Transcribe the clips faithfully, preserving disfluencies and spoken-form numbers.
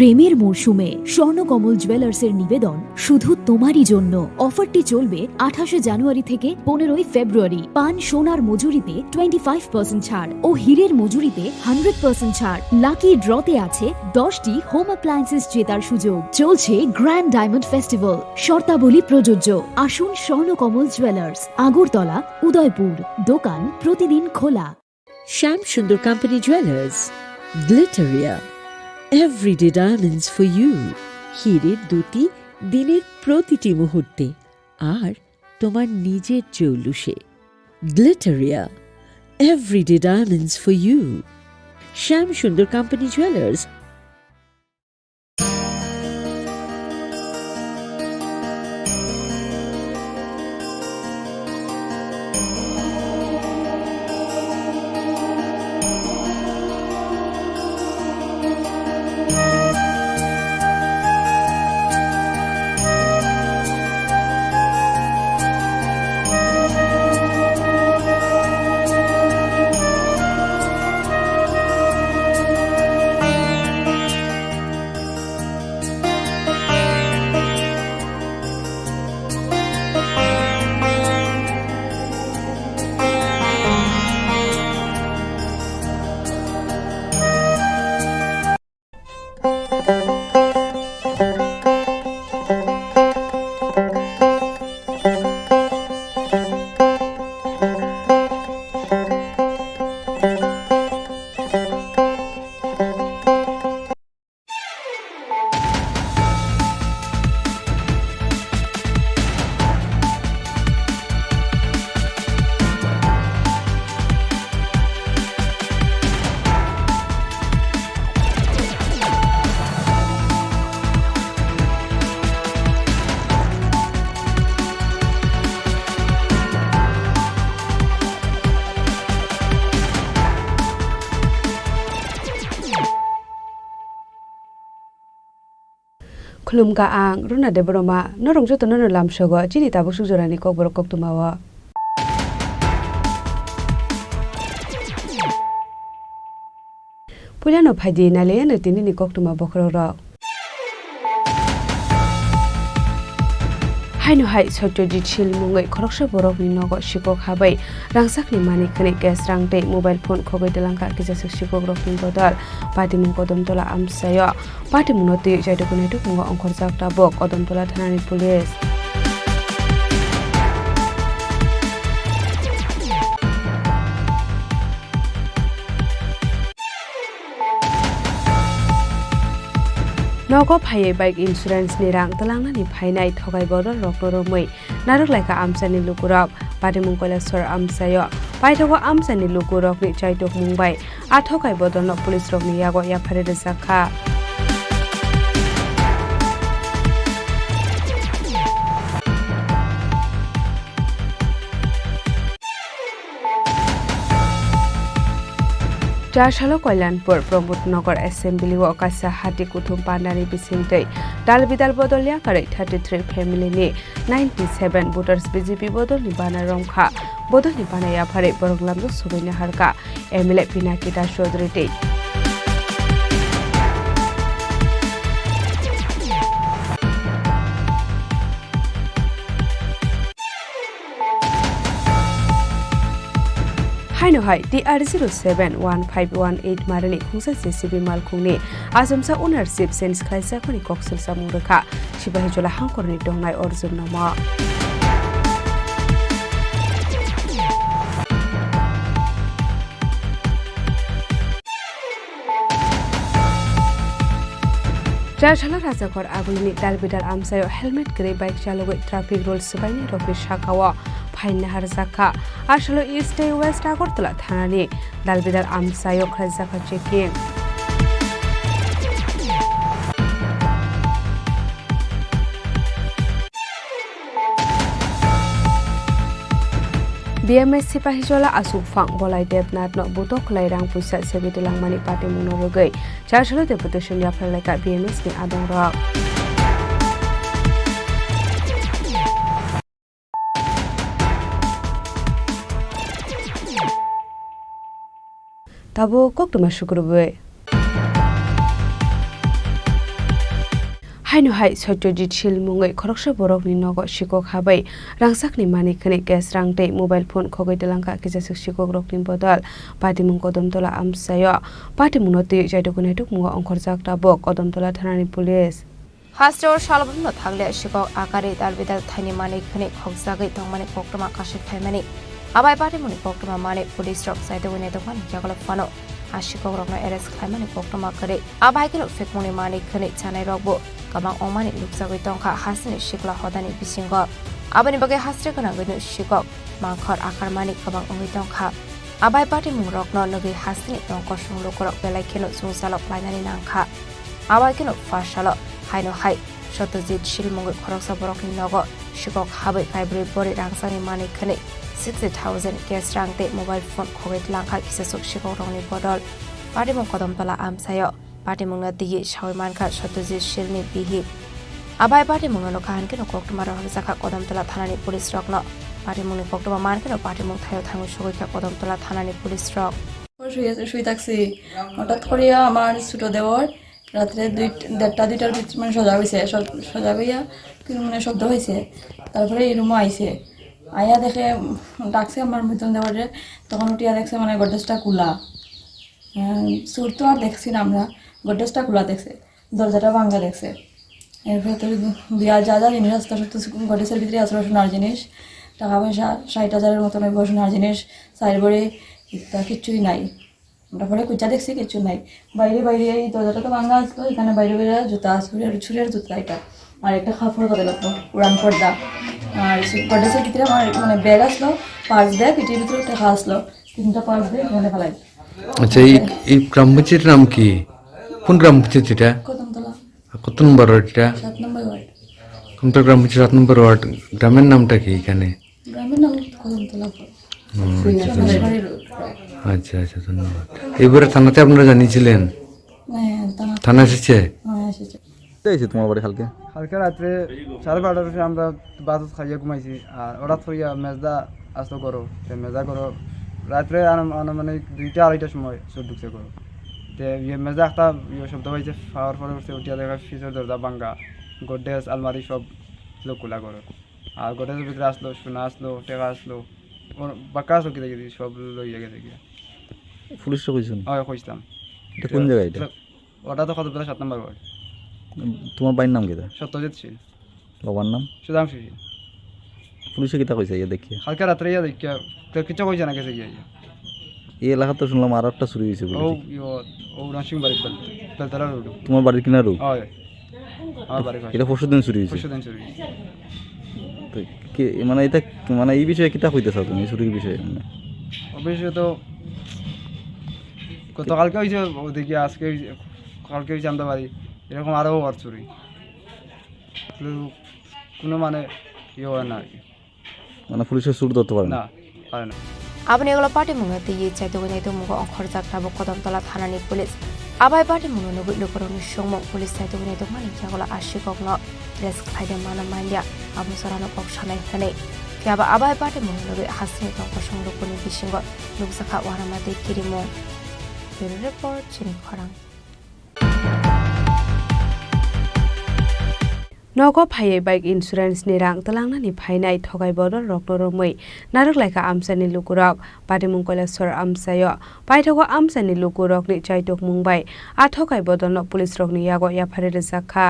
প্রেমের মরশুমে স্বর্ণকমল জুয়েলার্সের নিবেদন শুধু তোমারই জন্য। অফারটি চলবে আঠাশে জানুয়ারি থেকে পনেরোই ফেব্রুয়ারি। পান সোনার মজুরিতে টোয়েন্টি ফাইভ পার্সেন্ট ছাড় ও হীরের মজুরিতে হান্ড্রেড পার্সেন্ট ছাড়। লাকি ড্রতে আছে দশটি হোম অ্যাপ্লায়েন্সেস জেতার সুযোগ। চলছে গ্র্যান্ড ডায়মন্ড ফেস্টিভ্যাল, শর্তাবলী প্রযোজ্য। আসুন স্বর্ণকমল জুয়েলার্স, আগরতলা, উদয়পুর। দোকান প্রতিদিন খোলা। Shyam Sundar company jewellers, Glitteria, everyday diamonds for you. হীরের দ্যুতি দিনের প্রতিটি মুহূর্তে, আর তোমার নিজের জৌলুসে। Glitteria, everyday diamonds for you. Shyam Sundar company jewellers. Khulumkha ang Runa Debbarma, norok jotono no lamsogo chini tabuk suk jorani kokborok koktwmao. Puilano phaidi nailaiano tinini koktwma bokhorokrok. Haino hai Satyajit Sil mungwi khoroksa borokni nogo sikok habai rangchakni manwi khwnwi cash rang tei mobile phone khogwi twlangkha kisasa sikokrokni bodol. Patimung Kodamtola amchaio. Patimungno twi chaitokni naitukmungo ongkhorjak tabuk Kodamtola thanani police. Nogo phaiwi bike insurance ni rang twlangnani phainai thokai bodol rokno romwi narwk laikha amchaini lukurok. Patimung Kailasor amchaio paithago amchaini lukurokni chaitokmung bai a thokai bodolno police rokni yago yapharwi rwjak kha. Chasalo Kalyanpur Pramod Nagar Assembly o kaisa hati kuthum pandani bisingtwi dal bidal bodol yakarwi thirty three family ni ninety seven voters B J P bodolni bana romkha. Bodolni bana yapharwi borok lamjak sogwi naharkha M L A Pinaki Das Chaudhary tei. Haino hai T R zero seven one five one eight marani khungsa J C B malkhungni achomsa ownership change khlaijakmani koksil chamung rwkha Sipahijola hangkorni tongnai Arjun Namo. Chasalo Rajakhor agulini dalbidal amchaio helmet kwrwi bike chalogwi traffic rules swbainairokni sakao phain naharjakha. Asalo East tei West Agartala thanani dalbidal amchaio khlaijakha checking. B M S Sipahijola asukphang Bolai Debnathno butok khwlai rang puisa segwi twlangmani patimungno rwgwi Chasalo deputation yapharlaikha B M S ni adongrok. Tabuk koktwma sukrubwi. Haino hai Satyajit Sil mungwi khoroksa borokni nogo sikok habai rangsakni manwi khwnwi cash rang tei mobile phone khogwi twlangkha kisaswk sikokrokni bodol. Patimung Kodomtola amchaio patimungno twiwi chaitokwi naitukmungo ongkhorjak tabuk Kodomtola thanani police. Hasteo salbumno thanglia sikok akarwi dalbidal thaini manwi khwnwi khokjagwi tongmani koktwma kasik phaimani. Abai patimungni koktwma manwi police rok chaitokwi naitokmani yagulo phano a sikokrokno arrest khlaimani koktwma kwrwi. Abai kheno phikmungni manwi khwnwi chanairokbo kwbang wngmani nukjagwi tongkha hasteni sikla hodani bisingo. Aboni bagwi haste gwnangwino sikok mangkhor akarmani kwbang wngwi tongkha. Abai patimungrokno nugwi hasteni tongkosong lukurok belai kheno chwngsalok lainani nangkha. Abai kheno pha salo haino hai Satyajit Sil mungwi khoroksa borokni nogo sikok habwi kaibrwi bori rangsani manwi khwnwi sixty thousand cash rang tei mobile phone khogwi twlangkha kisaswk sikokrokni bodol. Patimung Kodomtola amchaio patimungno twiwi sawi mankha Satyajit Silni bihik. Abai patimungno nukha hankhe no koktwma rohorjakha Kodomtola thanani police rokno. Patimungni koktwma mankheno patimung thaio thangwi sogwikha Kodomtola thanani police rok. শুয়ে, শুয়ে থাকছি। হঠাৎ করিয়া আমার ছোট দেওর রাত্রে দুই, দেড়টা দুইটার ভিতরে মানে সজাগ হইছে। সজ-, সজাগ হইয়া কি মানে শব্দ হইছে। তারপরে এই রুমে আইছে। আইয়া দেখে, উম, ডাকছে আমার মিথুন দেওরে। তখন উঠিয়া দেখছে মানে গডরেজটা খোলা। উম, চোর তো আর দেখছি না আমরা, গডরেজটা খোলা দেখছে। দরজাটা ভাঙ্গা দেখছে। এর ভেতরে বিয়ার যা যা জিনিস আছে, সব তো গডরেজের ভিতরে আছে সোনার জিনিস, টাকা পয়সা ষাট হাজারের মতন ওই সোনার জিনিস, চার ভরি, তা কিচ্ছুই নাই। আমরা পরে খুঁজা দেখছি, কিচ্ছু নাই। বাইরে, বাইরে এই দরজাটা তো ভাঙ্গা আসলো, এখানে বাইরে বাইরে জুতা আছে, ছুরির, ছুরির জুতা এটা। আর একটা কাপড় পাতা লাগতো, পুরান পর্দা। আর গডরেজের ভিতরে আমার মানে ব্যাগ আসলো, পার্স ব্যাগ, এটার ভিতরে টাকা আসলো, তিনটা পার্স ব্যাগ এখানে ফেলাই। আচ্ছা, এই, এই গ্রাম পঞ্চায়েতের নাম কি? কোন গ্রাম পঞ্চায়েত এটা? কদমতলা। কত নম্বর ওয়ার্ড এটা? সাত নম্বর ওয়ার্ড। কোনটা গ্রাম পঞ্চায়েত সাত নম্বর ওয়ার্ড? গ্রামের নামটা কি এখানে? গ্রামের নাম কদমতলা। হুম, আচ্ছা, ধন্যবাদ। বাড়ির ওপরে। আচ্ছা, আচ্ছা, ধন্যবাদ। এবারে থানাতে আপনারা জানিয়েছিলেন? হ্যাঁ, থানা। থানা এসেছে? হ্যাঁ, এসেছে। কে এসে তোমার বাড়ি কালকে? কালকে রাত্রে সাড়ে বারোটার সময় আমরা ভাত খাইয়া ঘুমাইছি, আর হঠাৎ করিয়া মেজদা আসতো ঘরো, তে মেজদা ঘরো রাত্রে আনুম-, আনুমানিক দুইটা আড়াইটার সময় চোর ঢুকছে ঘরো। তে ইয়ে মেজদা একটা ইয়ে শব্দ পাইছে, পাওয়ার পরে উঠছে, উঠিয়া দেখা পিছের দরজা ভাঙ্গা, গডরেজ, আলমারি সব ছিল খোলা ঘরো। আর গডরেজের ভিতরে আসলো, সোনা আসলো, টাকা আসলো, ওর বাক্কা আসলো কিতা কিতি সব লইয়া গেছে গিয়া। পুলিশে কইছেন? হয়, কইছিলাম। এটা কোন জায়গা এটা? ওটা তো কদমতলা সাত নম্বর ওয়ার্ড। তোমার ভাইয়ের নাম কিতা? সত্যজিৎ শীল। বাবার নাম? সুধাংশু শীল। পুলিশে কিতা কইছে ইয়া দেখিয়া? কালকে রাত্রে ইয়া দেখিয়া, তো কিছু কইছে না গেছে গিয়া ইয়া। এই এলাকাত তো শুনলাম আরো একটা চুরি হইছে ও, বলে। ইয়ো, ও রণসিং বাড়ি বেল-, বেলতলা রোড। তোমার বাড়ির কিনারো? হয়। আমার বাড়ি হয়। এটা পরশু দিন চুরি হইছে? পরশু দিন চুরি হইছে। তো কে, মানে এটা, মানে এই বিষয়ে কিতা কইতে চাও তুমি, এই চুরির বিষয়ে? মানে অবশ্যই তো গতকালকে হইছে, ওদিকে আজকে হইছে, কালকে হইছে আমরা বাড়ি, এরকম আরো হওয়ার চুরি। কিন্তু কোনো মানে ইয়ে হয় না আর কি। মানে পুলিশে চুর ধরতে পারে না? না, পারে না। Aboni ulo patimungno twiwi chaitugwi naitugmungo ongkhorjak tabuk Kodomtola thanani police. Abai patimungno nugwi lukurokni songmung police chaitugwi naitugmani yagulo a sikokno arrest khlaide mano manya, abo jorano kok sanai hwnwi. Phiya ba abai patimungno nugwi hasteni tongkosong lukuni bisingo nukjakha uanama tei kirimung. Bureau Report, Chini Khorang. Nogo phaiwi bike insurance ni rang twlangnani phainai thokai bodol rokno romwi narwk laikha amchaini lukurok. Patimung Kailasor amchaio paithago amchaini lukurokni chaitokmung bai a thokai bodolno police rokni yago yapharwi rwjak kha.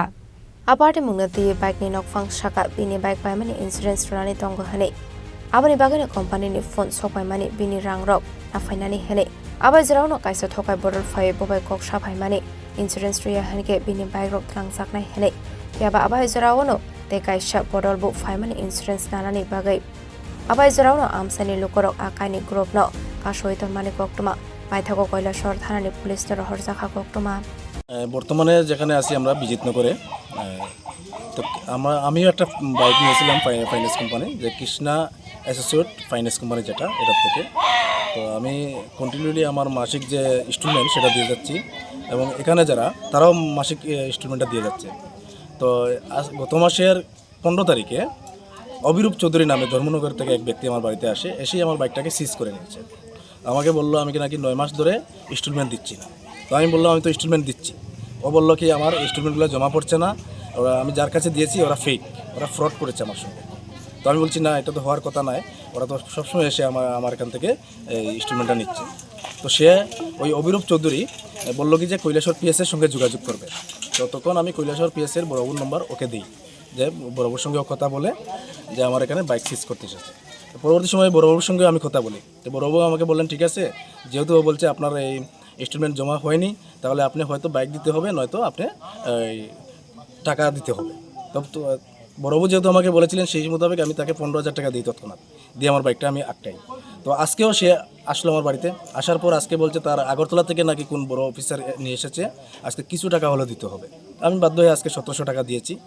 A patimungno twiwi bike ni nokphang saka bini bike paimani insurance rwnani tongo hwnwi. Aboni bagwino company ni phone sokpaimani bini rangrok naphainani hwnwi. Abai jorao no kaisa thokai bodol phaiwi bobai kok saphaimani insurance rwya hwnkhe bini bike rok twlangjaknai hwnwi. Phiya ba abai jorao no tei kaisa bodol bo phaimani insurance nanani bagwi. Abai jorao no amchaini lukurok a kaini group no kasui tonmani koktwma paithago Kailasor thanani police no rohorjakha koktwma. এ, বর্তমানে যেখানে আছি আমরা বিজিতনগরে, এ, তো আমার, আমিও একটা বাইক নিয়েছিলাম ফাই-, ফাইন্যান্স কোম্পানি, যে কৃষ্ণা অ্যাসোসিয়েট ফাইন্যান্স কোম্পানি যেটা, এটার থেকে। তো আমি কন্টিনিউলি আমার মাসিক যে ইনস্টলমেন্ট সেটা দিয়ে যাচ্ছি, এবং এখানে যারা, তারাও মাসিক, এ, ইনস্টলমেন্টটা দিয়ে যাচ্ছে। তো আজ, গত মাসের পনেরো তারিখে অভিরূপ চৌধুরী নামে ধর্মনগর থেকে এক ব্যক্তি আমার বাড়িতে আসে, এসেই আমার বাইকটাকে সিজ করে নিয়েছে। আমাকে বললো আমি কি নাকি নয় মাস ধরে ইনস্টলমেন্ট দিচ্ছি না। তো আমি বললাম, "আমি তো ইনস্টলমেন্ট দিচ্ছি।" ও বললো কি, "আমার ইনস্টলমেন্টগুলো জমা পড়ছে না, ওরা, আমি যার কাছে দিয়েছি, ওরা ফেক, ওরা ফ্রড করেছে আমার সঙ্গে। তো আমি বলছি, "না, এটা তো হওয়ার কথা নয়, ওরা তো সবসময় এসে আমার, আমার এখান থেকে এই ইনস্টলমেন্টটা নিচ্ছে।" তো সে ওই অভিরূপ চৌধুরী, এ, বলল কি যে কৈলাসহর পিএস এর সঙ্গে যোগাযোগ করবে। তো তখন আমি কৈলাসহর পিএস এর বড়বাবুর নম্বর ওকে দিই, যে বড়বাবুর সঙ্গে ও কথা বলে যে আমার এখানে বাইক সিজ করতে এসেছে। তো পরবর্তী সময়ে বড়বাবুর সঙ্গে আমি কথা বলি। তো বড়বাবু আমাকে বললেন, "ঠিক আছে, যেহেতু ও বলছে আপনার এই ইনস্টলমেন্ট জমা হয়নি, তাহলে আপনি হয়তো বাইক দিতে হবে, নয়তো আপনি এই টাকা দিতে হবে।" তো, তো বড়বাবু যেহেতু আমাকে বলেছিলেন, সেই মোতাবেক আমি তাকে পনেরো হাজার টাকা দিই তৎক্ষণাৎ, দিয়ে আমার বাইকটা আমি আটকাই। তো আজকেও সে আসলো আমার বাড়িতে, আসার পর আজকে বলছে তার আগরতলা থেকে নাকি কোন বড় অফিসার নিয়ে এসেছে, আজকে কিছু টাকা হলেও দিতে হবে। আমি বাধ্য হয়ে আজকে সতেরোশো টাকা দিয়েছি।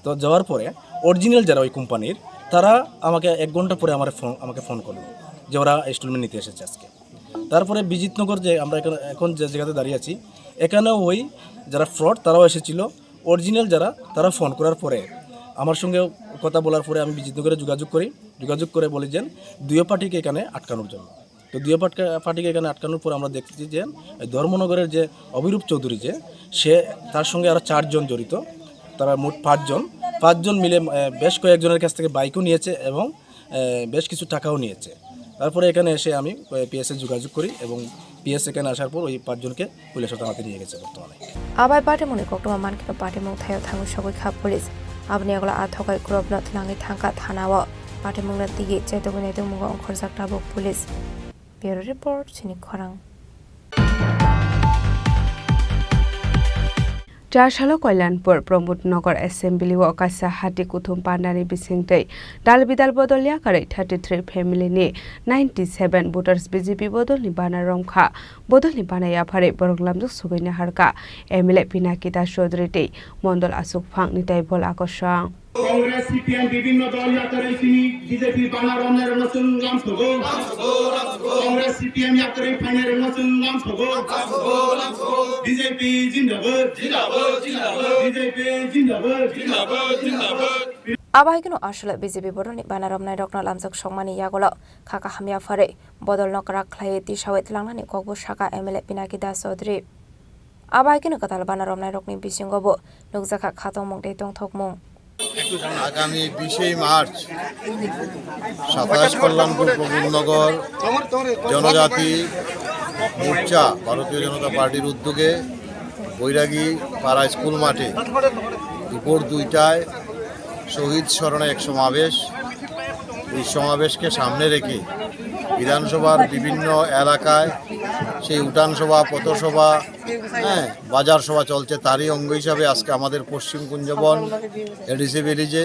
তো যাওয়ার পরে অরিজিনাল যারা ওই কোম্পানির, তারা আমাকে এক ঘন্টা পরে আমার ফোন, আমাকে ফোন করলো যে ওরা ইনস্টলমেন্ট নিতে এসেছে আজকে। তারপরে বিজিতনগর, যে আমরা এখন, এখন যে জায়গাতে দাঁড়িয়ে আছি, এখানেও ওই যারা ফ্রড, তারাও এসেছিল। অরিজিনাল যারা, তারা ফোন করার পরে, আমার সঙ্গে কথা বলার পরে আমি বিজিতনগরে যোগাযোগ করি। যোগাযোগ করে বলি যে দুইও পার্টিকে এখানে আটকানোর জন্য। তো দুইও পার্টি-, পার্টিকে এখানে আটকানোর পর আমরা দেখছি যে এই ধর্মনগরের যে অভিরূপ চৌধুরী, যে সে, তার সঙ্গে আরও চারজন জড়িত, তারা মোট পাঁচজন। পাঁচজন মিলে, আহ, বেশ কয়েকজনের কাছ থেকে বাইকও নিয়েছে এবং, আহ, বেশ কিছু টাকাও নিয়েছে। তারপরে এখানে এসে আমি, আহ, পিএস এ যোগাযোগ করি এবং পিএস এখানে আসার পর ওই পাঁচজনকে পুলিশের থানাতে নিয়ে গেছে বর্তমানে। Abai patimungni koktwma mankhe patimung thaio thangwi sogwi kha police. Aboni yagulo a thokai khorokno twlangwi thangkha thanao. Patimungno twiwi chaitogwi naitukmungo ongkhorjak tabuk police. Bureau report, chini khorang. Chasalo Kalyanpur Pramod Nagar Assembly o kaisa hati kuthum pandani bisingtwi dal bidal bodol yakarwi thirty three family ni ninety seven voters B J P bodolni bana romkha. Bodolni bana yapharwi borok lamjak sugwi naharkha M L A Pinaki Das Chaudhary tei mondol aswk phang nitai bol akosong. Congress, C P M bibhinno dol yakarwi chini B J P bana romnairokno chwng lamsogo. Congress, C P M yakarwi phainairokno chwng lamsogo. B J P jindabad. B J P jindabad. Abo hai kheno aswk B J P borokni bana romnairokno lamjak sokmani yagulo kha kaham yapharwi bodolno kwrak khlaiwi tisawi tlangnani kokbo sakha M L A Pinaki Das Chaudhary. Abo hai kheno kwtal bana romnairokni bisingo bo nukjakha khatokmung tei tongthokmung. আগামী বিশে মার্চ সাতাশ কল্যাণপুর প্রমোদনগর জনজাতি মোর্চা, ভারতীয় জনতা পার্টির উদ্যোগে বৈরাগী পাড়া স্কুল মাঠে দুপুর দুইটায় শহীদ স্মরণে এক সমাবেশ। এই সমাবেশকে সামনে রেখে বিধানসভার বিভিন্ন এলাকায় সেই উঠান সভা, পথসভা, হ্যাঁ, বাজার সভা চলছে। তারই অঙ্গ হিসাবে আজকে আমাদের পশ্চিম কুঞ্জবন এডিসি ভিলেজে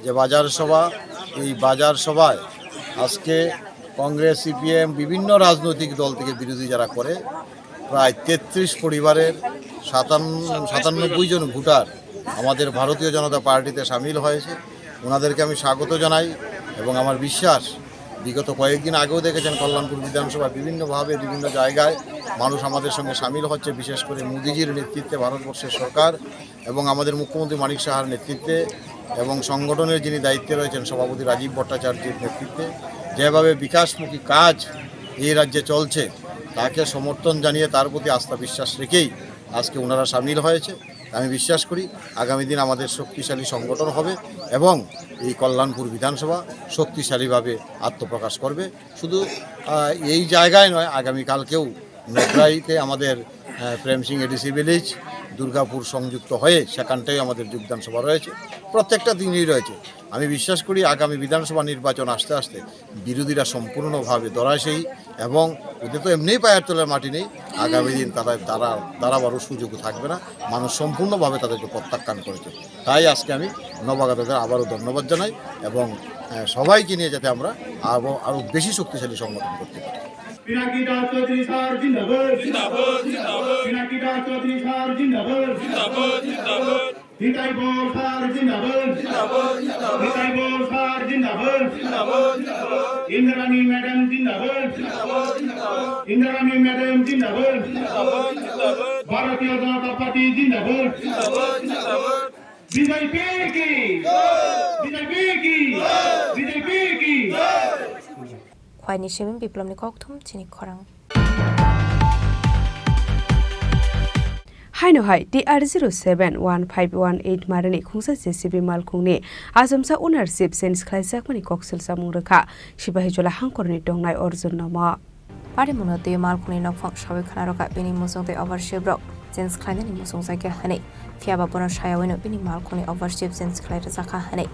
যে বাজার সভা, এই বাজার সভায় আজকে কংগ্রেস, সিপিএম, বিভিন্ন রাজনৈতিক দল থেকে বিরোধী যারা করে, প্রায় তেত্রিশ পরিবারের সাতান্ন, সাতানব্বই জন ভোটার আমাদের ভারতীয় জনতা পার্টিতে সামিল হয়েছে। ওনাদেরকে আমি স্বাগত জানাই এবং আমার বিশ্বাস, বিগত কয়েকদিন আগেও দেখেছেন কল্যাণপুর বিধানসভায় বিভিন্নভাবে বিভিন্ন জায়গায় মানুষ আমাদের সঙ্গে সামিল হচ্ছে। বিশেষ করে মোদিজির নেতৃত্বে ভারতবর্ষের সরকার এবং আমাদের মুখ্যমন্ত্রী মানিক সাহার নেতৃত্বে এবং সংগঠনের যিনি দায়িত্বে রয়েছেন সভাপতি রাজীব ভট্টাচার্যের নেতৃত্বে যেভাবে বিকাশমুখী কাজ এই রাজ্যে চলছে, তাকে সমর্থন জানিয়ে তার প্রতি আস্থা বিশ্বাস রেখেই আজকে ওনারা সামিল হয়েছে। আমি বিশ্বাস করি আগামী দিন আমাদের শক্তিশালী সংগঠন হবে এবং এই কল্যাণপুর বিধানসভা শক্তিশালীভাবে আত্মপ্রকাশ করবে। শুধু, আহ, এই জায়গায় নয়, আগামীকালকেও নগরাইতে আমাদের, আহ, প্রেম সিং এডিসি ভিলেজ, দুর্গাপুর সংযুক্ত হয়ে সেখানটাই আমাদের যোগদান সভা রয়েছে। প্রত্যেকটা দিনই রয়েছে। আমি বিশ্বাস করি আগামী বিধানসভা নির্বাচন আসতে আসতে বিরোধীরা সম্পূর্ণভাবে ধরাশায়ী এবং ওদের তো এমনিই পায়ের তলার মাটি নেই। আগামী দিন তারা, তারা, তারা আবারও সুযোগ থাকবে না। মানুষ সম্পূর্ণভাবে তাদেরকে প্রত্যাখ্যান করেছে। তাই আজকে আমি নবাগতদের আবারও ধন্যবাদ জানাই এবং, আহ, সবাইকে নিয়ে যাতে আমরা আরো, আরো বেশি শক্তিশালী সংগঠন করতে পারি। পিনাকি দাস চৌধুরী স্যার জিন্দাবাদ। জিন্দাবাদ, জিন্দাবাদ। পিনাকি দাস চৌধুরী স্যার জিন্দাবাদ। জিন্দাবাদ, জিন্দাবাদ। নিতাই বল স্যার জিন্দাবাদ। জিন্দাবাদ, জিন্দাবাদ। নিতাই বল স্যার জিন্দাবাদ। জিন্দাবাদ, জিন্দাবাদ। ইন্দ্রাণী ম্যাডাম জিন্দাবাদ। জিন্দাবাদ, জিন্দাবাদ। ইন্দ্রাণী ম্যাডাম জিন্দাবাদ। জিন্দাবাদ, জিন্দাবাদ। ভারতীয় জনতা পার্টি জিন্দাবাদ। জিন্দাবাদ, জিন্দাবাদ। বিজেপি কি? বিজেপি কি? বিজেপি কি? Khwaini simi biplomni kokthum chini khorang. Haino hai T R zero seven one five one eight marini khungsa J C B malkhungni achomsa ownership change khlaijakmani koksil chamung rwkha Sipahijola hangkorni tongnai Arjun Nomo. Patimungno twiwi malkhungni nokphang sawi khna rwkha bini muchung tei overship rok change khlainani muchungjakya hwnwi, phiyaba bono sayawino bini malkhungni overship change khlai rwjakha hwnwi.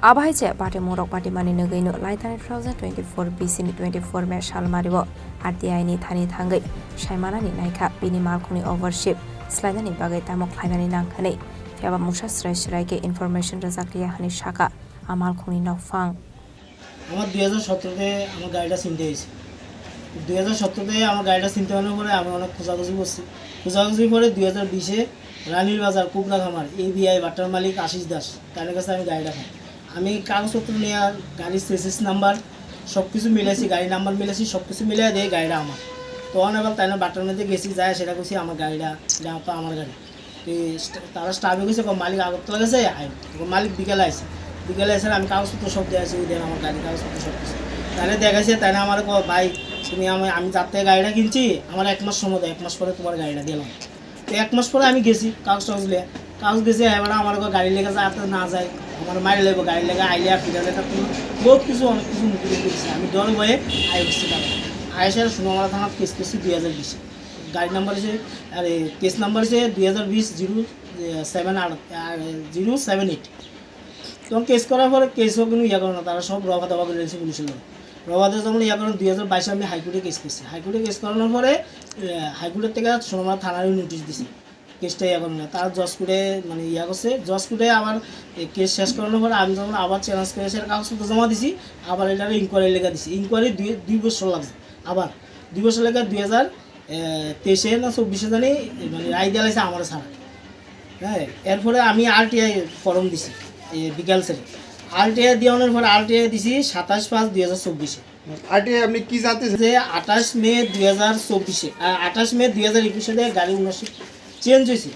Abo hai se patimungrok patimani nugwino laitani two thousand twenty-four B C ni twenty-four May salmario R T I ni thani thangwi saimanani naikha bini malkhungni overship swlainani bagwi tamo khlainani nang hwnwi, phiyaba mungsa swrai swrai khe information rwjakliya hwnwi sakha a malkhungni nokphang. আমার দুই হাজার সতেরোতে আমার গাড়িটা ছিনতাই হয়েছে। দুই হাজার সতেরোতে আমার গাড়িটা ছিনতাই হওয়ার পরে আমি অনেক খোঁজাখুঁজি করছি। খোঁজাখুঁজির পরে দুই হাজার বিশে রানীর বাজার কুবরা খামার এবিআই বাট্টার মালিক আশিস দাস, তার কাছে আমি গাড়িটা পাই। আমি কাগজপত্র নিয়ে আর গাড়ির চেসিস নাম্বার সব কিছু মিলাইছি, গাড়ির নাম্বার মিলাইছি, সব কিছু মিলাই দিয়ে গাড়িটা আমার। তখন এবার তাই না বাট্টার মধ্যে গেছি, যায় সেটা করছি আমার গাড়িটা, এটা তো আমার গাড়ি। এই স্টা-, তারা স্টাফে কইছে, "কও, মালিক আগরতলা গেছে, আয়।" তো মালিক বিকেলে আইছে। বিকেলে এসে আমি কাগজপত্র সব দিয়ে আসি, ওই দেন আমার গাড়ি কাগজপত্র সব কিছু। তাহলে দেখাইছে, তাই না আমার কও, "ভাই, তুমি আমি, আমি যার থেকে গাড়িটা কিনছি, আমার এক মাস সময় দাও, এক মাস পরে তোমার গাড়িটা দিলাম।" তো এক মাস পরে আমি গেছি, কাগজ টাগজ লিয়ে। কাগজ গেছি, এবার আমার কও, "গাড়ি লেগে যা, আর তো না যাই, আমার মারি লাগবো, গাড়ি লেগে আইলে আর ফিরে লেগে তুমি বহুত কিছু, অনেক কিছু মুখে মুখে দিচ্ছে।" আমি ডর ভয়ে আই বসছি তারা। আইসে সোনামারা থানা কেস করছি দুই হাজার বিশে। গাড়ি নাম্বার হচ্ছে, আরে, কেস নাম্বার হচ্ছে দুই হাজার বিশ জিরো সেভেন আর, আর, জিরো সেভেন এইট। তখন কেস করার পরে কেসও কোনো ইয়ে করে না, তারা সব রফা দফা করে দিয়েছে পুলিশের লোক। রফা দফা যখন ইয়ে করেন, দুই হাজার বাইশে আমি হাইকোর্টে কেস করছি। হাইকোর্টে কেস করানোর পরে, এ, হাইকোর্টের থেকে সোনামারা থানারই নোটিশ দিছে, কেসটা ইয়ে করে না। তারা জজ কোর্টে, মানে, ইয়ে করছে, জজ কোর্টে আবার এই কেস শেষ করানোর পরে আমি যখন আবার চ্যালেঞ্জ করে এসে কাগজপত্র জমা দিছি, আবার এটার ইনকোয়ারি লেখা দিছি। ইনকোয়ারি দুই, দুই বছর লাগছে। আবার দুই বছর লেখা দুই হাজার এ, তেইশে না চব্বিশে জানি, মানে, রায় দিয়া লাইছে আমার ছাড়া। হ্যাঁ, এরপরে আমি আরটিআই ফর্ম দিছি, এ, বিকাল সেরে। আরটিআই দিয়ে আনার পরে আরটিআই দিছি সাতাশ পাঁচ দুই হাজার চব্বিশে। আরটিআই আপনি কি জানতে চান? যে আঠাশ মে দুই হাজার চব্বিশে, আ, আঠাশ মে দুই হাজার একুশে দিয়ে গাড়ি ownership চেঞ্জ হয়েছে।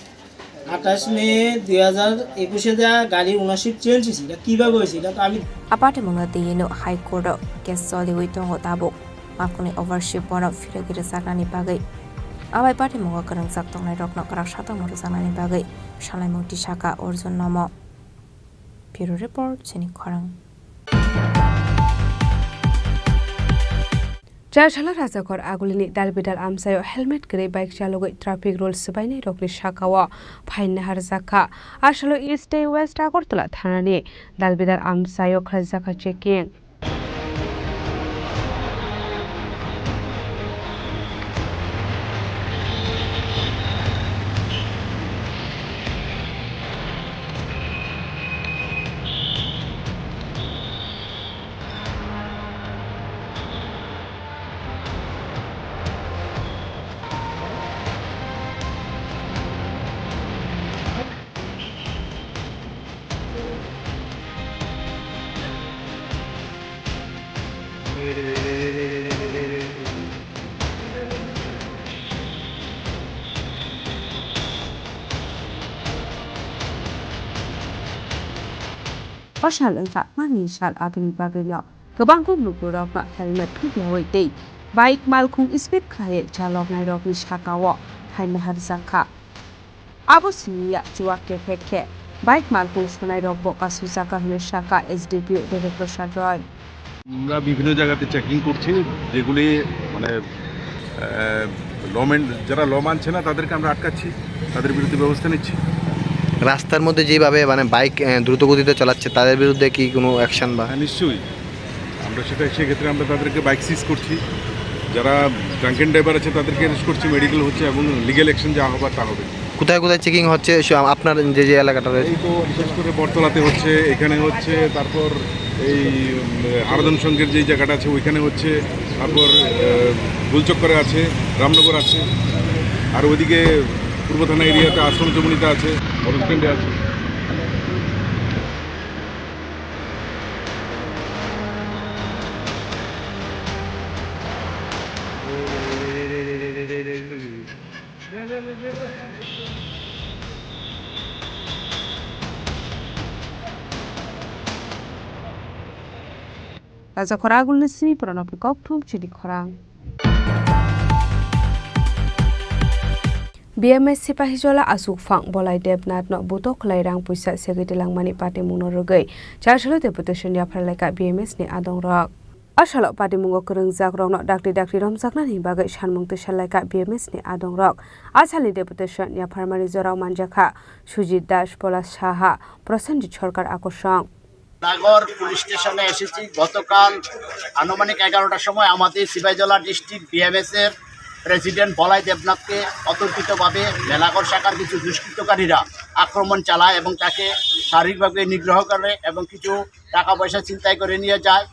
আঠাশ মে দুই হাজার একুশে দেওয়া গাড়ির ownership চেঞ্জ হয়েছে, এটা কিভাবে হয়েছে? এটা তো আমি A patimungno twiwi no High Court o case choliwi tongo tabuk. Malkhungni overship bono phirogwi rwjaknani bagwi. Abai patimungo kwrwngjak tongnairokno kwrak satokma rwjaknani bagwi salaimung tisaka Arjun Nomo. Bureau Report, Chini Khorang. Charsala Rajakhor Agulini dalbidal amchaio helmet kwrwi bike chalogwi traffic rule swbainairokni sakao fine naharjakha. Asalo East tei West Agartala thanani dalbidal amchaio khlaijakha checking. O sal wngkha mani sal, aboni bagwino kwbangma lukurokno helmet thupiaui tei bike malkhung speed khlaiwi chaloknairokni sakao fine naharjakha. Abo simi ya chuwak kephek khe bike malkhung swnairokbo kasujak hwnwi sakha S D P O Debaprasad Roy. আমরা বিভিন্ন জায়গাতে চেকিং করছি, যেগুলি মানে, আহ, ল মেন-, যারা ল মানছে না তাদেরকে আমরা আটকাচ্ছি, তাদের বিরুদ্ধে ব্যবস্থা নিচ্ছি। রাস্তার মধ্যে যেভাবে মানে বাইক, আহ, দ্রুত গতিতে চালাচ্ছে তাদের বিরুদ্ধে কি কোনো অ্যাকশন বা? হ্যাঁ, নিশ্চয়ই। আমরা সেটা, সেক্ষেত্রে আমরা তাদেরকে বাইক সিজ করছি। যারা ড্রাঙ্কেন ড্রাইভার আছে তাদেরকে অ্যারেস্ট করছি, মেডিকেল হচ্ছে এবং লিগ্যাল অ্যাকশন যা হবার তা হবে। কোথায় কোথায় চেকিং হচ্ছে সে-, আপনার যে যে এলাকাটা রয়েছে? এই তো বিশেষ করে বটতলাতে হচ্ছে, এখানে হচ্ছে, তারপর এই, উম, হারাধন সংঘের যেই জায়গাটা আছে ওইখানে হচ্ছে, তারপর, আহ, গুলচক্করে আছে, রামনগর আছে, আর ওইদিকে পূর্ব থানা এরিয়াতে আশ্রম চৌমুহনীতে আছে, বড় স্ট্যান্ডে আছে। Rajakhor Agulini simi pura nokni kokthum chini khorang. B M S Sipahijola Asukphang Bolai Debnath no buto khwlai rang puisa segwi twlangmani patimungno rwgwi Charchalo deputation yaphar laikha B M S ni adongrok. A salo patimungo kwrwngjak rokno dakti dakti romjaknani bagwi sanmung twisa laikha B M S ni adongrok. A salni deputation yapharmani jorao manjakha Sujit Das, Polas Saha, Prosenjit Sarkar, Akosong. নাগর পুলিশ স্টেশনে এসেছি। গতকাল আনুমানিক এগারোটার সময় আমাদের Sepahijala district BMS এর প্রেসিডেন্ট বলাই দেবনাথকে অতর্কিতভাবে মেলাঘর শাখার কিছু দুষ্কৃতকারীরা আক্রমণ চালায় এবং তাকে শারীরিকভাবে নিগ্রহ করে এবং কিছু টাকা পয়সা ছিনতাই করে নিয়ে যায়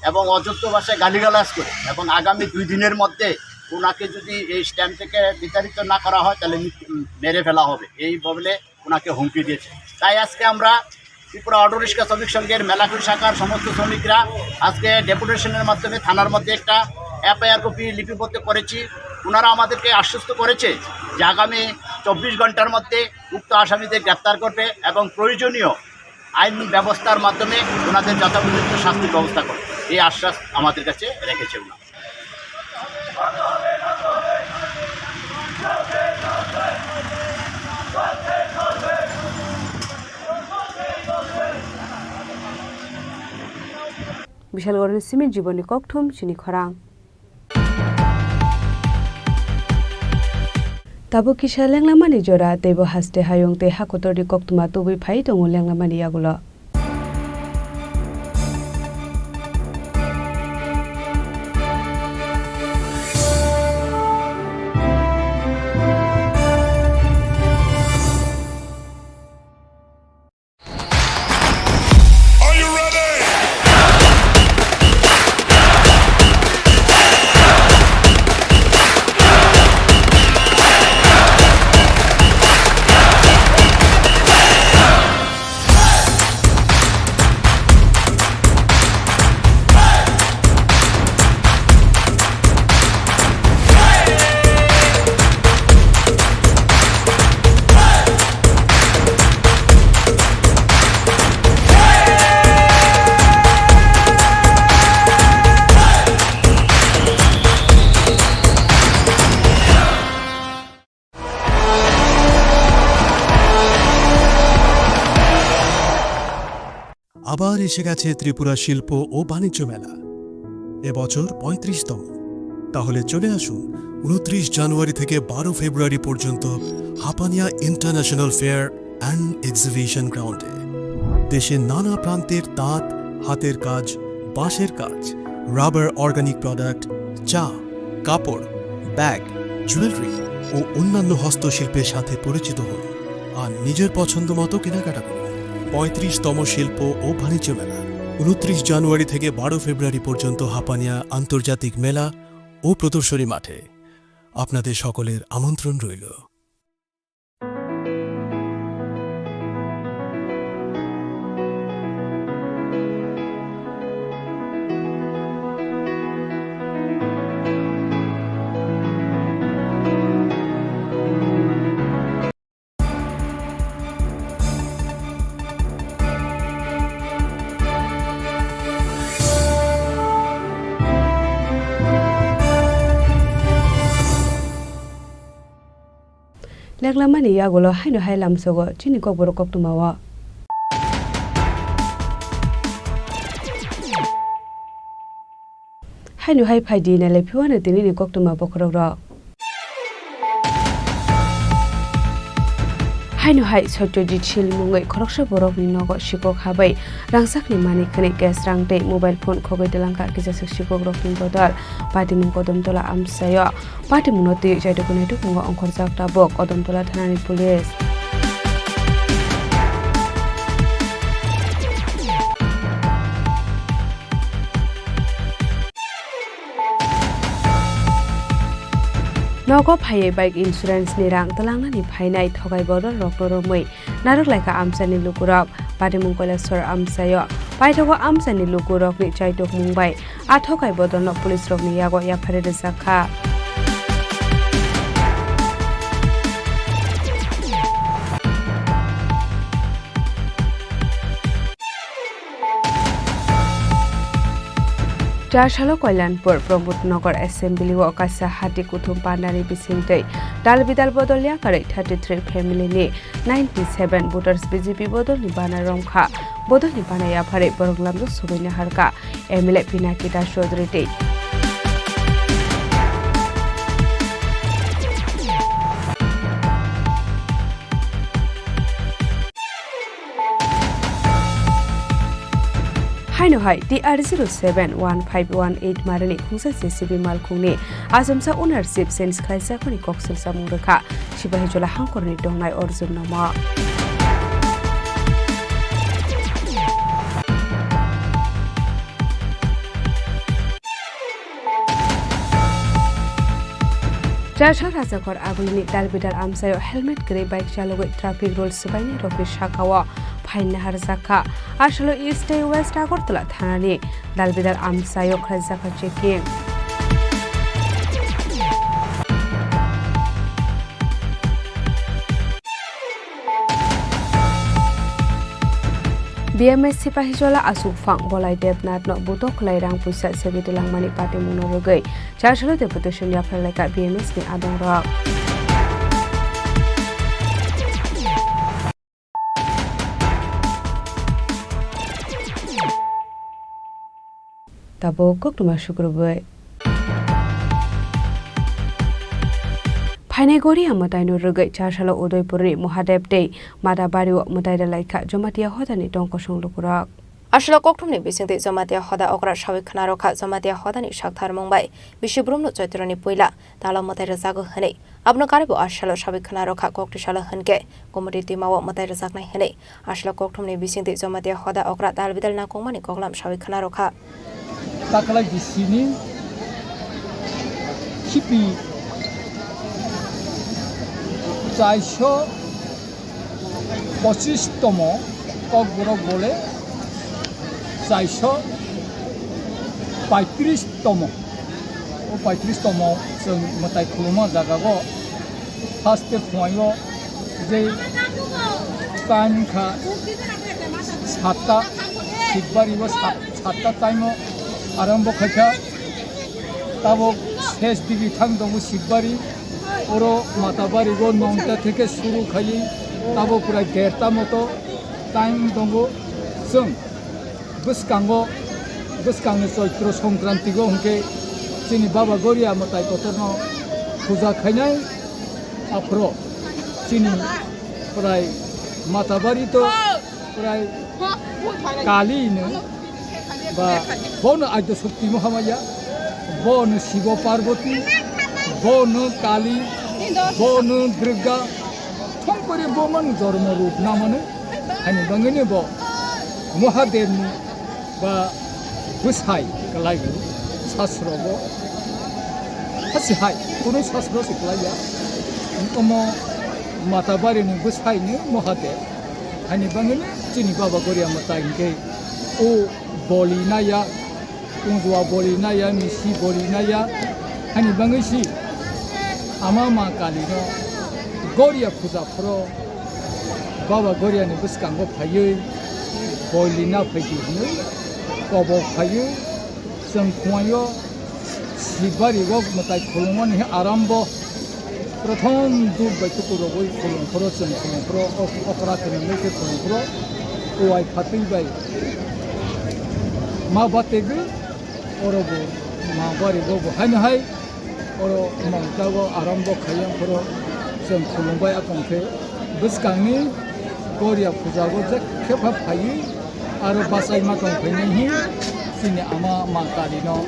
এবং অযুক্ত ভাষায় গালিগালাজ করে এবং আগামী দুই দিনের মধ্যে ওনাকে যদি এই স্ট্যাম্প থেকে বিতাড়িত না করা হয়, তাহলে মি-, মেরে ফেলা হবে, এই বলে ওনাকে হুমকি দিয়েছে। তাই আজকে আমরা ত্রিপুরা অটো রিক্সা শ্রমিক সংঘের মেলাঘর শাখার সমস্ত শ্রমিকরা আজকে ডেপুটেশনের মাধ্যমে থানার মধ্যে একটা এফআইআর কপি লিপিবদ্ধ করেছি। ওনারা আমাদেরকে আশ্বস্ত করেছে যে আগামী চব্বিশ ঘন্টার মধ্যে উক্ত আসামিদের গ্রেপ্তার করবে এবং প্রয়োজনীয় আইন ব্যবস্থার মাধ্যমে ওনাদের যথোপযুক্ত শাস্তির ব্যবস্থা করবে, এই আশ্বাস আমাদের কাছে রেখেছে ওনারা। Bishalgorni simi jiboni kokthum chini khorang. Tabuk kisa lenglamani jora, teibo haste hayung tei hakotorni koktwma tubui phai tongo lenglamani yagulo. আবার এসে গেছে ত্রিপুরা শিল্প ও বাণিজ্য মেলা। এবছর পঁয়ত্রিশতম। তাহলে চলে আসুন ঊনত্রিশ জানুয়ারি থেকে বারো ফেব্রুয়ারি পর্যন্ত Hapania international fair and exhibition গ্রাউন্ডে। দেশের নানা প্রান্তের তাঁত, হাতের কাজ, বাঁশের কাজ, রাবার অর্গানিক প্রোডাক্ট, চা, কাপড়, ব্যাগ, জুয়েলারি ও অন্যান্য হস্তশিল্পের সাথে পরিচিত হন আর নিজের পছন্দ মতো কেনাকাটা করুন। পঁয়ত্রিশতম শিল্প ও বাণিজ্য মেলা, ঊনত্রিশ জানুয়ারি থেকে বারো ফেব্রুয়ারি পর্যন্ত হাপানিয়া আন্তর্জাতিক মেলা ও প্রদর্শনী মাঠে। আপনাদের সকলের আমন্ত্রণ রইল। Leklamani yagulo haino hai lamsogo chini kokborok koktwmao. Haino hai phaidi nailai phiwano tinini koktwma bokhorokrok. Haino hai Satyajit Sil mungwi khoroksa borokni nogo sikok habai rangsakni manwi khwnwi cash rang tei mobile phone khogwi twlangkha kisaswk sikokrokni bodol. Patimung Kodamtola amchaio. Patimungno twi chaidukuni dukmungo ongkhorjak tabuk Kodamtola thanani police. Nogo phaiwi bike insurance ni rang twlangnani phainai thokai bodol rokno romwi narwk laikha amchaini lukurok. Patimung Kailasor amchaio paithago amchaini lukurokni chaitokmung bai a thokai bodolno police rokni yago yapharwi rwjak kha. Chasalo Kalyanpur Pramod Nagar Assembly o kaisa hati kuthum pandani bisingtwi dal bidal bodol yakarwi thirty three family ni ninety seven voters B J P bodol ni bana romkha. Bodol ni bana yapharwi borok lamjak subaina harkha M L A Pinaki Das Chaudhary tei. Haino hai T R zero seven one five one eight marini khungsa J C B malkhungni achomsa ownership change khlaijak hwnwi koksil chamung rwkha Sipahijola hangkorni tongnai Arjun Noma. Chasha Rajakhor agulini dalbidal amchaio helmet kwrwi bike chalogwi traffic rules swbainai rokni sakao phaina harjakha. Asalo East tei West Agartala thanani dalbidal amchaio khlaijakha checking. B M S Sipahijola Asukphang Bolai Debnathno butok khlai rang puisa segwi twlangmani patimungno rwgwi Chasalo deputation yapharlaikha B M S ni adongrok. Tabuk koktwma sukrubwi. Phainai Goria mwtaino rwgwi Chasalo Udaipurni Mahadev tei Matabario mwtai rwlaikha Jamatia hodani tongkosong lukurok. Aswlok kokthumni bisingtwi Jamatia hoda okra sawi khna rwkha. Jamatia hodani saktharmung bai bisi brumno Choitroni puila talo mwtai rwjago hwnwi. Abono karwibo aswlok sawi khna rwkha, koktwi salo hwnkhe Gomoti twimao mwtai rwjaknai hwnwi. Aswlok kokthumni bisingtwi Jamatia hoda okra dalbidal nangkukmani koklam sawi khna rwkha. Taklai bisini khipi chaiso pochis tomo, Kokborok bole chaiso paitris tomo. O paitris tomo chwng mwtai khuluma jaga o haste phuaio je time kha satta, Sikbari o sat-, satta time o arambo khaikha. Tabuk ses digi thang tongo Sikbari, oro Matabari o nongta theke suru khaiwi tabuk prai derta moto time tongo. Chwng bwskango, bwskangni Choitro Songkranti o hwnkhe chini Baba Goria mwtai kotorno puja khainai. Aphro chini prai Matabari to prai Kali hino ba bono Adya Shakti no hamaya, bono Shibo Parvati, bono Kali, bono Durga, thongpore bo mani jormo rup namano, hani bangwino bo Mahadev ni ba bwsai kwlaiwi sasro bo hasi hai kunu sasro se kwlaiya. Omo Matabari ni bwsai ni Mahadev. Hani bangwino chini Baba Goria mwtai hwnkhe o boli naya, Kunjua boli naya, misi boli naya. Hani bangwi si Ama Ma Kali no Goria puja phoro Baba Goria ni bwskango phaiwi boli na phaidi hwnwi kobok phaiwi chwng phuaio Sikbari o mwtai khulumani arambo. Prothom duk bai tukurogwi khulum phoro, chwng khulum phoro, ok-, okra kwrwngwi khe khulum phoro, kuwai phatwi bai ma batego, oro bo ma bari bo bo haino hai, oro mangtago arambo khaiyang phoro, chwng khulum bai akong khe bwskangni Goria puja o je khe pha phaiwi aro bachai ma tong phainai hi chini Ama Ma Kali no,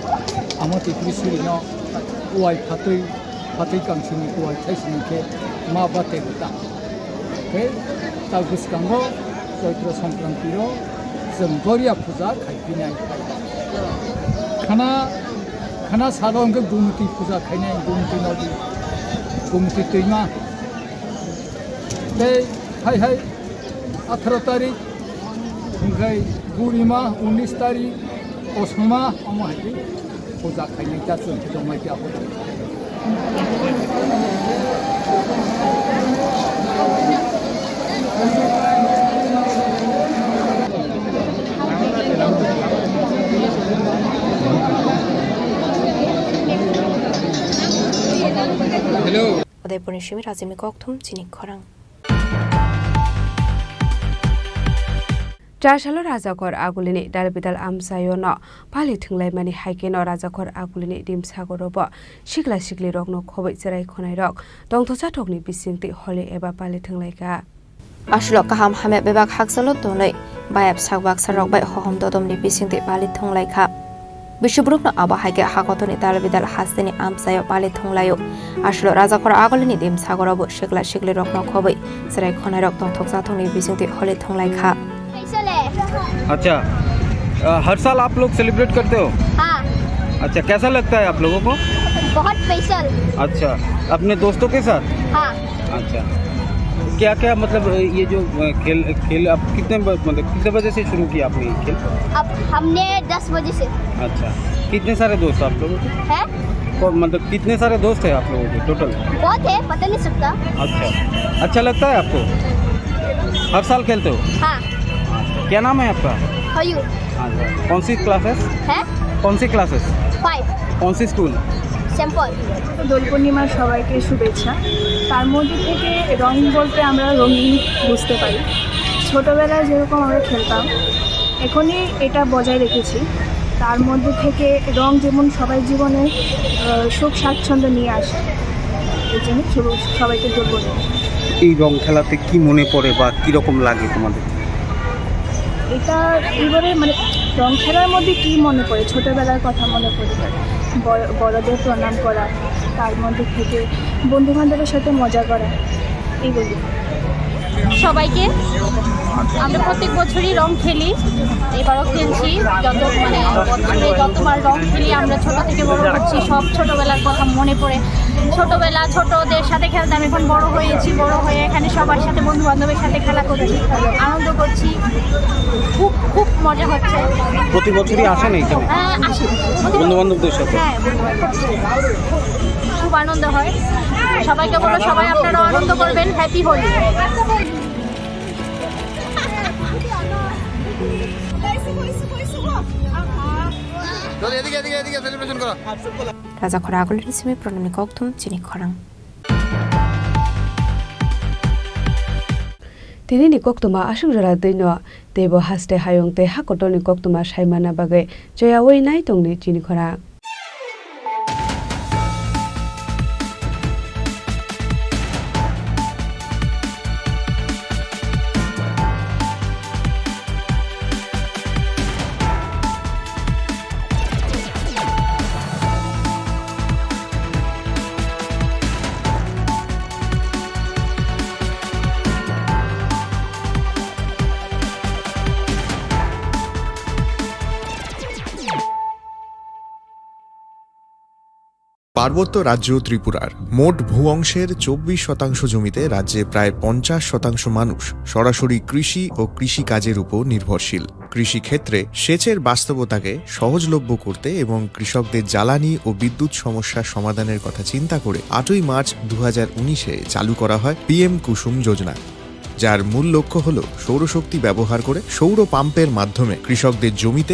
Ama Tripuri Suri no kuwai phatwi, phatwi kangsini kuwai thaisini khe ma bate ta. Khe ta bwskango Choitro Songkranti ro chwng Goria puja khai phinai. Khana, khana salo hwnkhe Gumti puja khainai, Gumti nodi, Gumti twima. Tei hai hai atharo tarik, hwnkhe Burima unis tarik, Kosoma, omo hai khe puja khainai ta chwng khe tongmai khe aphuru. Udaipurni simi Rajimni kokthum chini khorang. Chasalo Rajakhor Agulini dalbidal amchaio no pali thwnglaimani hai kheno Rajakhor Agulini dimsagoro bo sikla sikli rokno khoboi cherai khonai rok tongthosa thokni bisingtwi holi eba pali thwnglaikha. Aswk kaham hamya bebak hakchalo tonwi bayap sak baksa rok bai hohom dodomni bisingtwi pali thwnglaikha. Bisubrukno abo hai khe hakotorni dalbidal hasteni amchaio pali thwnglaio. Aswk Rajakhor Agulini dimsagoro bo sikla sikli rokno khoboi cherai khonai rok tongthok chathokni bisingtwi holi thwnglai kha. अच्छा, अ, हर साल आप लोग सेलिब्रेट करते हो? हाँ। अच्छा, कैसा लगता है आप लोगों को? बहुत स्पेशल। अच्छा, अपने दोस्तों के साथ? हाँ। अच्छा, क्या क्या मतलब ये जो, अ, खेल, खेल आप कितने ब-, मतलब कितने बजे से शुरू किया आपने ये खेल? अब हमने दस बजे से। अच्छा, कितने सारे दोस्त आप लोगों के? हैं? को-, मतलब कितने सारे दोस्त हैं आप लोगों के टोटल? बहुत है, पता नहीं सबका। अच्छा, अच्छा लगता है आपको? हर साल खेलते हो? हाँ। अच्छा, क्या नाम है आपका? हयू। अच्छा, कौन सी क्लासेस? हैं? कौन सी क्लासेस? ফাইভ। कौन सी स्कूल? সেম্পল। দোল পূর্ণিমার সবাইকে শুভেচ্ছা। তার মধ্যে থেকে রং বলতে আমরা রঙিন বুঝতে পারি। ছোটবেলায় যেরকম আমরা খেলতাম, এখনই এটা বজায় রেখেছি। তার মধ্যে থেকে রং যেমন সবাই জীবনে, আহ, সুখ স্বাচ্ছন্দ্য নিয়ে আসে, এই জন্য শুভ-, সবাইকে দোল পূর্ণিমা। এই রং খেলাতে কি মনে পড়ে বা কিরকম লাগে তোমাদের? এটা এবারে মানে রং খেলার মধ্যে কি মনে পড়ে? ছোটবেলার কথা মনে পড়ে। বড়-, বড়দের প্রণাম করা, তার মধ্যে থেকে বন্ধু বান্ধবের সাথে মজা করা, এইগুলি। সবাইকে। আমরা প্রত্যেক বছরই রং খেলি, এবারও খেলছি। যত মানে বছরে যতবার রং খেলি, আমরা ছোট থেকে বড় হচ্ছি, সব ছোটবেলার কথা মনে পড়ে। ছোটবেলা, ছোটদের সাথে খেলতাম, এখন বড় হয়েছি, বড় হয়ে এখানে সবার সাথে, বন্ধু বান্ধবের সাথে খেলা করছি, আনন্দ করছি। খুব, খুব মজা হচ্ছে। প্রতি বছরই আসেন এইখানে? হ্যাঁ, আসি। বন্ধু বান্ধবদের সাথে? হ্যাঁ, বন্ধু বান্ধব। খুব আনন্দ হয়। সবাইকে বলো, সবাই আপনারা আনন্দ করবেন। হ্যাপি হোলি। চলো, এদিকে, এদিকে, এদিকে সেলিব্রেশন করো। Rajakhor Agulini simi pranamni kokthum chini khorang. Tinini koktwma aswk jora twino teibo haste hayung tei ha kotorni koktwma saimana bagwi choyaui nai tongdi chini khorang. পার্বত্য রাজ্য ত্রিপুরার মোট ভূ অংশের চব্বিশ শতাংশ জমিতে রাজ্যে প্রায় পঞ্চাশ শতাংশ মানুষ সরাসরি কৃষি ও কৃষিকাজের উপর নির্ভরশীল। কৃষিক্ষেত্রে সেচের বাস্তবতাকে সহজলভ্য করতে এবং কৃষকদের জ্বালানি ও বিদ্যুৎ সমস্যা সমাধানের কথা চিন্তা করে আটই মার্চ দু হাজার উনিশে চালু করা হয় পিএম কুসুম যোজনা, যার মূল লক্ষ্য হল সৌরশক্তি ব্যবহার করে সৌর পাম্পের মাধ্যমে কৃষকদের জমিতে